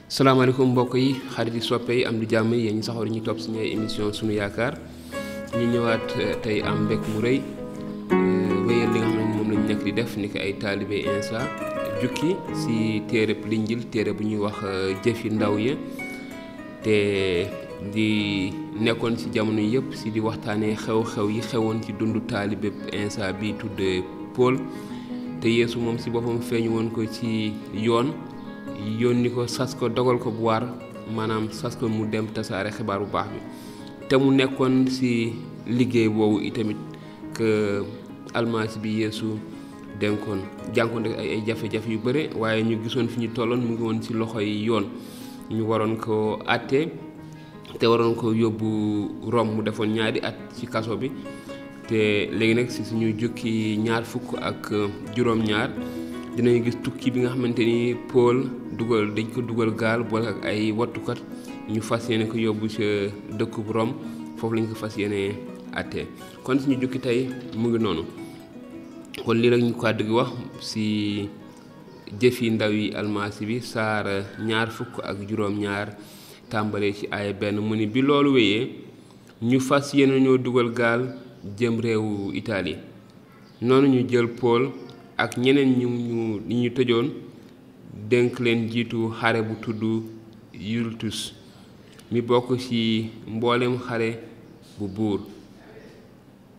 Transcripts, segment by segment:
salaamaaleykum mbokk yi xarit yi soppe yi am di jàmm yi ñu saxoo ñu topp suñu ay émission sunu yaakaar ñu ñëwaat tey am mbég mu rëy wéyal li nga xam ne moom lañu nekk di def ni ko ay taalibe Insa jukki si téereb Linjiil téere bu ñuy wax jëfi ndaw ya te di nekkoon si jamono yëpp si di waxtaanee xew-xew yi xewoon ci dundu taalibe Insa bi tudd Paul te Yeesu moom si boppam feeñu woon ko ci yoon yónni ko sas ko dogal ko bu waar maanaam sas ko mu dem tasaare xibaar bu baax bi te mu nekkoon ci liggéey boobu itamit que almasi bi Yeesu dénkoon jànkoon ay jafe-jafe yu bëre waaye ñu gisoon fi ñu tolloon mu ngi woon ci loxo yi yoon ñu waroon ko àtte te waroon ko yóbbu Rome mu defoon ñaari at ci kaso bi te léegi nag ci suñu jukki ñaar fukk ak juróom-ñaar dinañu gis tukki bi nga xamante ni Paul dañ ko dugal gaal boole ak ay wattukat ñu fas yéene ko yóbbu ca dëkkub Rome foofu lañ ko fas yéene àtte kon suñu jukki tey mu ngi noonu kon lii rek ñu kàddu gi wax ci jëfi ndaw yi almasi bi saar ñaar fukk ak juróom-ñaar tàmbalee ci aaya 1 mu ni bi loolu wéyee ñu fas yéene ñoo dugal gaal jëm réewu Italie noonu ñu jël Paul ak ñeneen ñu tëjoon dénk leen jiitu xare bu tudd Yultus mi bokk ci mboolem xare bu buur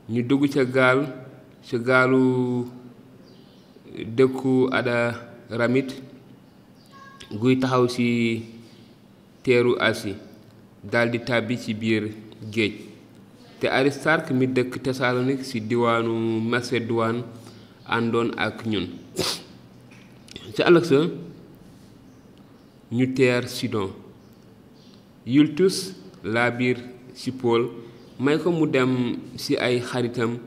ñu dugg ca gaalu dëkku Adaramit guy taxaw ci teeru Asi daldi tàbbi ci biir géej te Aristark mi dëkk Tesalonik ci diwaanu Macédoine àndoon ak ñun ca ëllëg sa ñu teer Sidon Yultus laa biir ci Paul may ko mu dem ci ay xaritam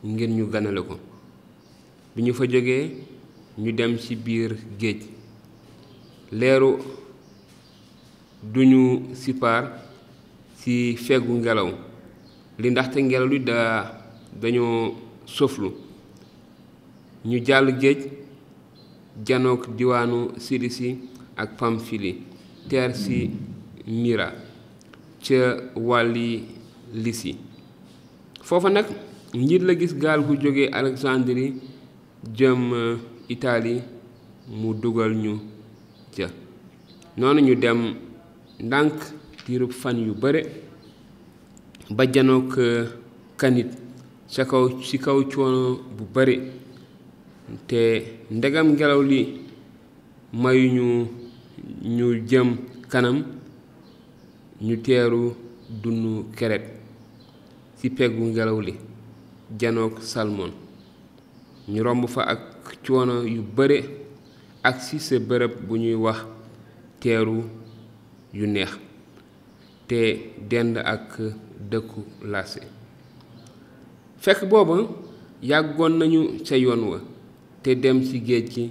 ngir ñu ganale ko bi ñu fa jógee ñu dem ci biir géej leeru duñu sipaar ci feggu ngelaw li ndaxte ngelaw li dañoo soflu ñu jàll géej janook diwaanu Silisi ak Pamfili teer ci Mira ca wàlli Lisi foofa nag njiit la gis gaal gu jóge Alexandrie jëm Italie mu dugal ñu ca noonu ñu dem ndànk diirub fan yu bare ba janook Kanit ci kaw coono bu bare te ndegam ngelaw li mayuñu ñu jëm kanam ñu teeru dunu Keret ci peggu ngelaw li janook Salmon ñu romb fa ak coono yu bare ak ci sa bërëb bu ñuy wax teeru yu neex te dend ak dëkku Lase fekk booba yàggoon nañu ca yoon wa te dem ci géej gi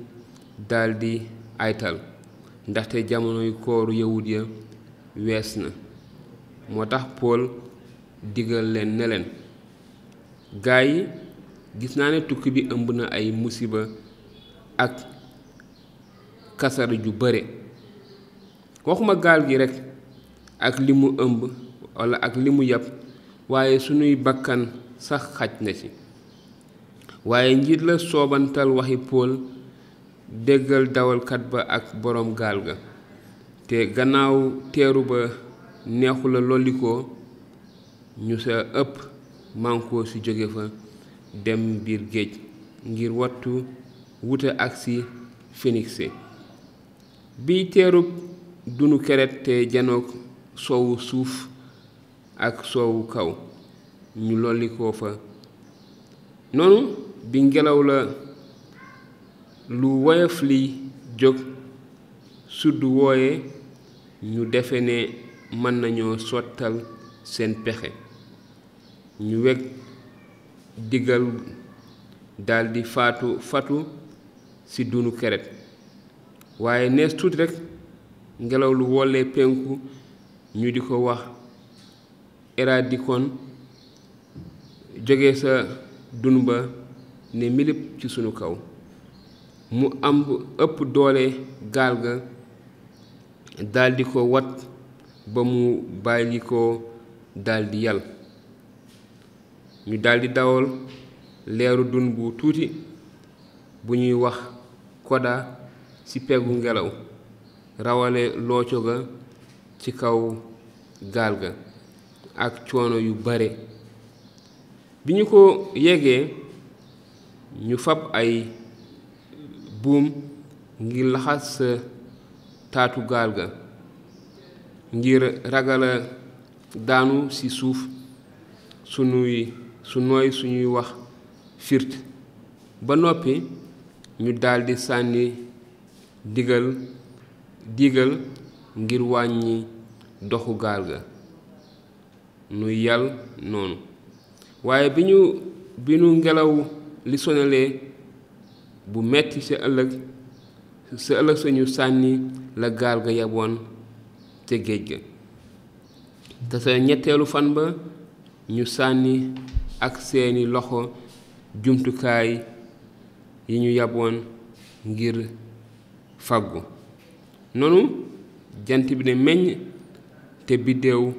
daldi aytal ndaxte jamonoy kooru yawut ya wees na moo tax Paul digal leen ne leen gaay yi gis naa ne tukki bi ëmb na ay musiba ak kasar ju bare waxuma gaal gi rekk ak li mu ëmb walla ak li mu yab waaye sunuy bakkan sax xaj na ci waaye njiit la soobantal waxi Paul déggal dawalkat ba ak boroom gaal ga te gannaaw teeru ba neexula lollikoo ñu sa ëpp mànkoo ci jóge fa dem biir géej ngir wute ak ci Fenice bi teerub dunu Keret te janook soowu suuf ak soowu kaw ñu lollikoo fa noonu bi ngelaw la lu woyof li jóg sudd wooye ñu defe ne mën nañoo sottal seen pexe ñu weg digal daldi fatu ci dunu Keret waaye nees tuuti rekk ngelaw lu wolle penku ñu di ko wax Eradikon jóge sa dun ba ne milip ci sunu kaw mu am ëpp doole gaal ga daldi ko wat ba mu bàyyi ko daldi yal. ñu daldi dawal leeru dun bu tuuti bu ñuy wax koda ci peggu ngelaw, rawale looco ga ci kaw gaal ga ak coono yu bare. bi ñu ko yegee ñu fab ay buum ngir laxas sa taatu gaal ga ngir ragala daanu ci suuf su nooy suñuy wax firt. ba noppi ñu daldi sànni digal ngir wàññi doxu gaal ga nu yal noonu. waaye bi nu ngelaw li sonalee bu metti sa ëllëg sañu sànni la gaal ga yaboon ca géej ga. te sa ñetteelu fan ba ñu sànni ak seeni loxo jumtukaay yi ñu yaboon ngir faggu. noonu jant bi ne meññ te biddéew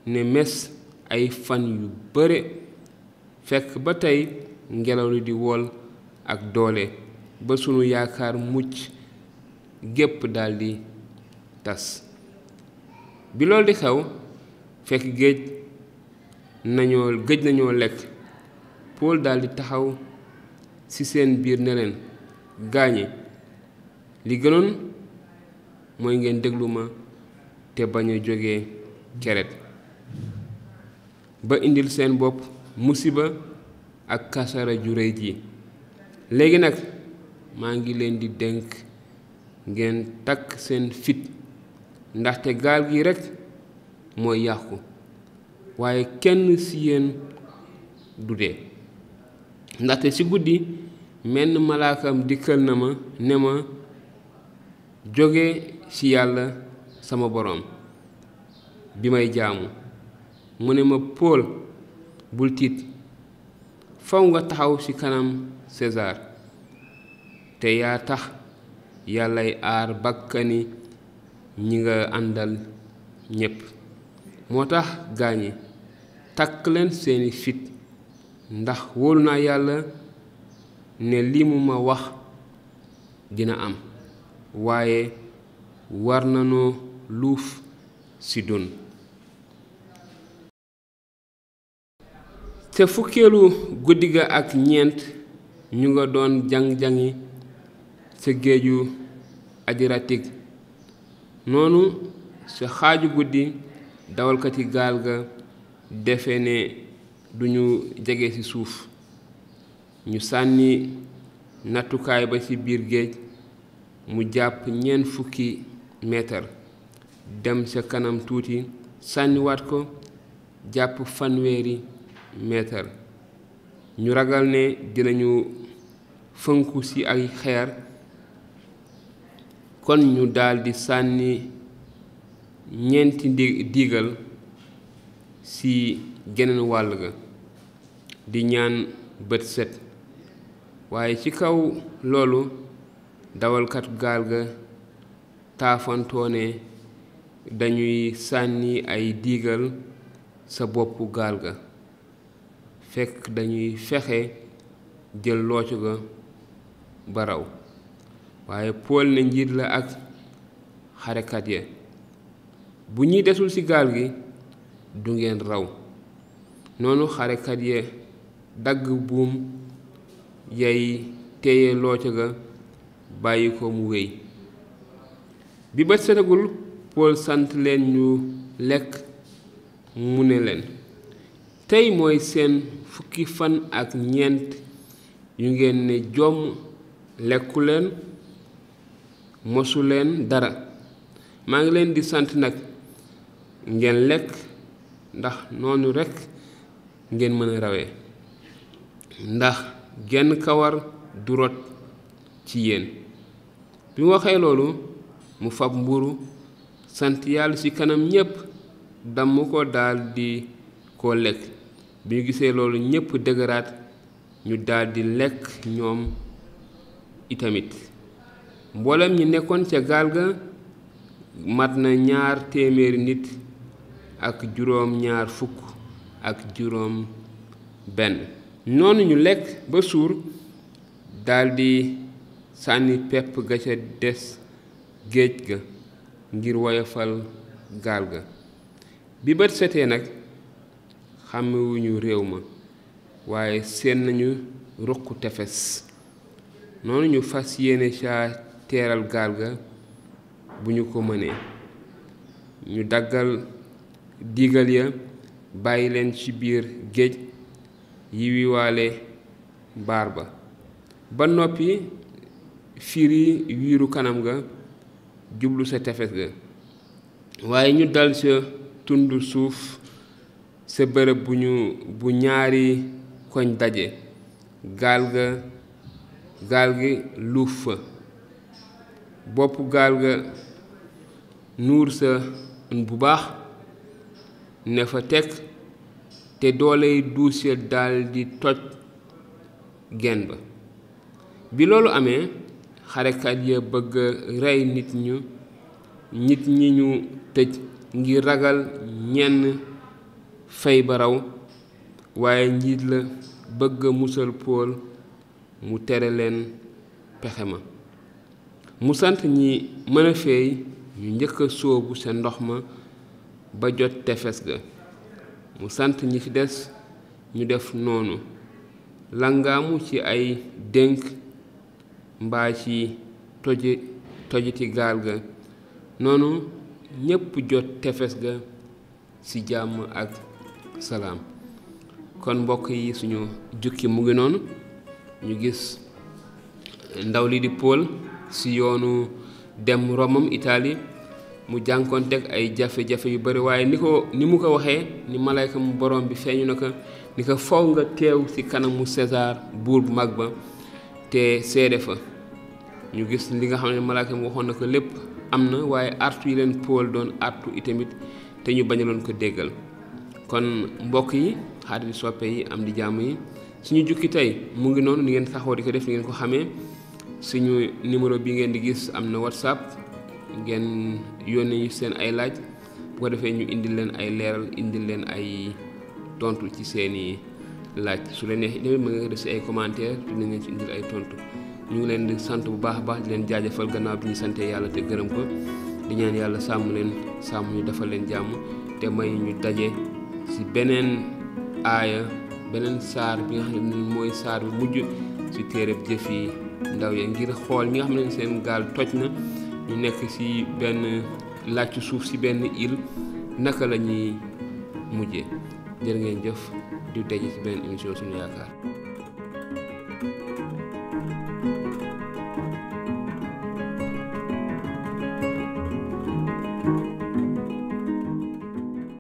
ne mes ay fan yu bare, fekk ba tey ngelaw li di wol ak doole ba sunu yaakaar mucc gépp daldi tas. bi loolu di xew fekk gëj nañoo lekk, Pool daldi taxaw ci seen biir ne leen, gaañi li gënoon mooy ngeen déglu ma te bañ a jóge Keret ba indil seen bopp musiba ak kasara ju réy ji. léegi nag maa ngi leen di dénk ngeen takk seen fit, ndaxte gaal gi rekk mooy yàqu waaye kenn ci yéen du dee. ndaxte ci guddi menn malaakam dikkal na ma ne ma, jóge ci yàlla sama boroom bi may jaamu, mu ne ma, Pool bul tiit, faw nga taxaw ci kanam Sesaar, te yaa tax yàllay aar bakkani ñi nga àndal ñépp. moo tax gaañi takk leen seeni fit, ndax wóolu naa yàlla ne li mu ma wax dina am, waaye war nanoo luuf ci dun. te fukkeelu guddi ga ak ñeent ñu nga doon jang-jangi ca géeju Adiratik. noonu sa xaaju guddi dawalkati gaal ga defe ne duñu jege ci suuf. ñu sànni nattukaay ba ci biir géej, mu jàpp 40 meetar, dem ca kanam tuuti sànniwaat ko, jàpp 50 meetar. ñu ragal ne dinañu fënku ci ay xeer, kon ñu daldi sànni 4 diigal ci geneen wàll ga, di ñaan bët set. waaye ci kaw loolu dawalkat gaal ga taafantoone dañuy sànni ay diigal sa boppu gaal ga, fekk dañuy fexe jël looco ga ba raw. waaye Pool ne njiit la ak xarekat ya, bu ñuy desul ci gaal gi du ngeen raw. noonu xarekat ya dagg buum yay téye looco ga bàyyi ko mu wéy. bi bët setagul Pool sant leen ñu lekk. mu ne leen, tey mooy seen 10 fan ak ñeent yu ngeen ne jomm lekku leen mosu leen dara. maa ngi leen di sant nag ngeen lekk, ndax noonu rekk ngeen mën a rawee, ndax genn kawar du rot ci yéen. bi mu waxee loolu mu fab mburu sant yàlla ci kanam ñépp, damm ko daldi ko lekk. bi ñu gisee loolu ñépp dëgëraat, ñu daldi lekk ñoom itamit. mboolem ñi nekkoon ca gaal ga mat na 200 nit ak juróom ñaar fukk ak juróom benn. noonu ñu lekk ba suur daldi sànni pepp ga ca des géej ga ngir woyofal gaal ga. bi bët setee nag xàmmewuñu réew ma waaye seen nañu ruq tefes. noonu ñu fas yéene ca teeral gaal ga bu ñu ko mënee. ñu daggal diigal ya bàyyi leen ci biir géej yiwiwaale baar ba noppi firi wiiru kanam ga jublu sa tefes ga. waaye ñu dal sa tund suuf sa bërëb bu ñaari koñ daje. gaal gi luuf fa. bopp gaal ga nuur sa bu baax ne fa teg te dooley duus ya daldi toj genn ba. bi loolu amee xarekat ya bëgg rey nit ñi ñu tëj ngir ragal ñenn fay ba raw. waaye njiit la bëgg musal Pool mu tere leen pexe ma. mu sant ñi mën a feey ñu njëkk a sóobu sa ndox ma ba jot tefes ga. mu sant ñi ci des ñu def noonu langaamu ci ay dénk mbaa ci tojiti gaal ga. noonu ñépp jot tefes ga ci jàmm ak salaam. kon mbokk yi suñu jukki mu ngi noonu. ñu gis ndaw li di Pool ci yoonu dem Romam Italie mu jànkoonteeg ay jafe-jafe yu bari waaye ni mu ko waxee ni malayka mu borom bi feeñu na ko ni ko faw nga teew ci kanamu César buur bu mag ba te seede fa. ñu gis li nga xam ne malayka mu waxoon na ko lépp am na waaye artu yi leen Pool doon artu itamit te ñu bañaloon ko déggal. kon mbokk yi xarit soppe yi am di jàmm yi suñu jukki tey mu ngi noonu ni ngeen saxoo di ko def ni ngeen ko xamee. suñu numéro bi ngeen di gis am na WhatsApp ngeen yónnee ñu seen ay laaj bu ko defee ñu indil leen ay leeral indil leen ay tontu ci seeni laaj. su leen neexee tamit mën nga def ci ay commentaire dinañ leen ci indil ay tontu. ñu ngi leen di sant bu baax a baax di leen jaajëfal gannaaw bi ñu santee yàlla te gërëm ko di ñaan yàlla sàmm ñu defal leen jàmm te may ñu daje ci beneen saar bi nga xam ne mooy saar bi mujj ci téereb jëf yi ndaw ya ngir xool ñi nga xam ne seen gaal toj na ñu nekk ci benn làccu suuf ci benn île naka la ñuy mujjee. jërë ngeen jëf di daje ci benn émission suñu yaakaar.